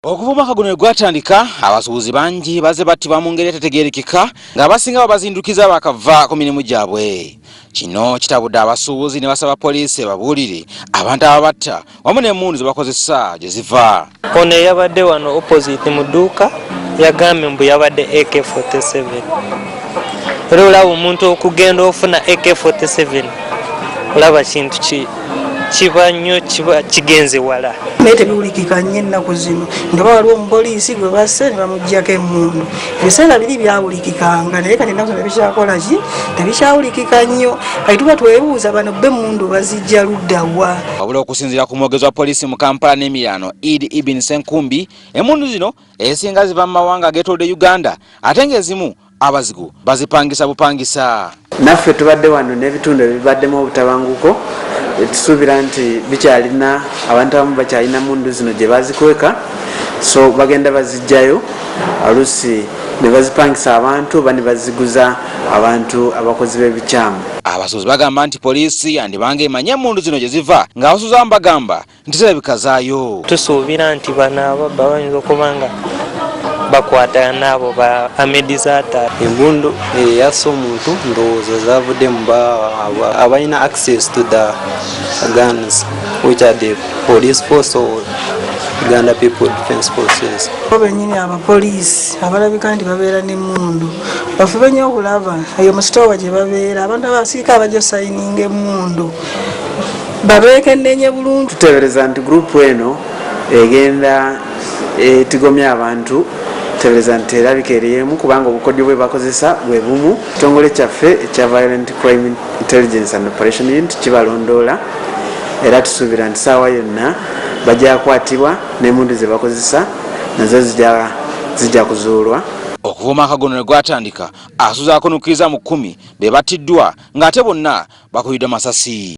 Okuva omwaka guno we gwatandika, abasuubuzi bangi bazze battibwa mu ngeri etategeerekeka ng'abasinga babazindukiza baakava ku mirimu gyabwe. Kino kitabudde abasuubuzi ne basaba poliisi ebabuulire abantu ababatta wamu n'emmundu ze bakozesa gye ziva. Ono eyabadde wano opposite mu dduuka yagambye mbu yabadde AK47, era olaba omuntu okugenda ofuna AK47, olaba kintu kiba nnyo, kiba kigenze wala. Naye tebiwulikika nnyo ennaku zino nga waliwo omupoliisi gwe basse ne bamuggyako emmundu. Ebiseera biri byawulikikanga, naye kati ennaku zino tebikyakola ki, tebikyawulikika nnyo. Kati tuba twebuuza, bano bo emmundu bazijja ludda wa? Wabula okusinziira ku mwogezi wa poliisi mu Kampala n'emiriraano, Idi Ibin Senkumbi, emmundu zino ezisinga ziva mu mawanga ageetoolodde Uganda, ate ng'ezimu abazigu bazipangisa bupangisa. Naffe tubadde wano n'ebitundu ebibaddemu obutabanguko, tusuubira nti bikyalina abantu abamu bakyalina mundu zino gye bazikweka, so bagenda bazijjayo oluusi ne bazipangisa abantu oba ne baziguza abantu abakozi b'ebikyamu. Abasuubuzi bagamba nti poliisi yandibanga emanye emmundu zino gye ziva, ng'abasuubuzi abamu bagamba nti zirabika zaayo. Tusuubira nti bano ababba bayinza okuba nga bakwatana n'abo ba amedizata. Emmundu eyasse omuntu ndowooza zavudde mu abalina access to the guns, which are the police force or Uganda People Defence Forces. Bo bennyini abapoliisi abalabika nti babeera n'emmundu bafube nnyo okulaba eyo mu sitoowa gye babeera, abantu abasiika abajja osayininga emmundu babeekenneenye bulungi. Tuteebereza nti gurupu eno egenda etigomya abantu, tuteebereza nti erabika eriemu kubanga obukodyo bwe bakozesa bwe bumu. Ekitongole kyaffe ekya Violent Crime Intelligence and Operation Unit kibalondoola, era tusuubira nti saawa yonna bajja kukwatibwa n'emundu ze bakozesa nazo zijja kuzuulwa. Okuva omwaka guno ne gwatandika, abasuubuzi abakunukkiriza mu 10 be battiddwa, ng'ate bonna bakubiddwa masasi.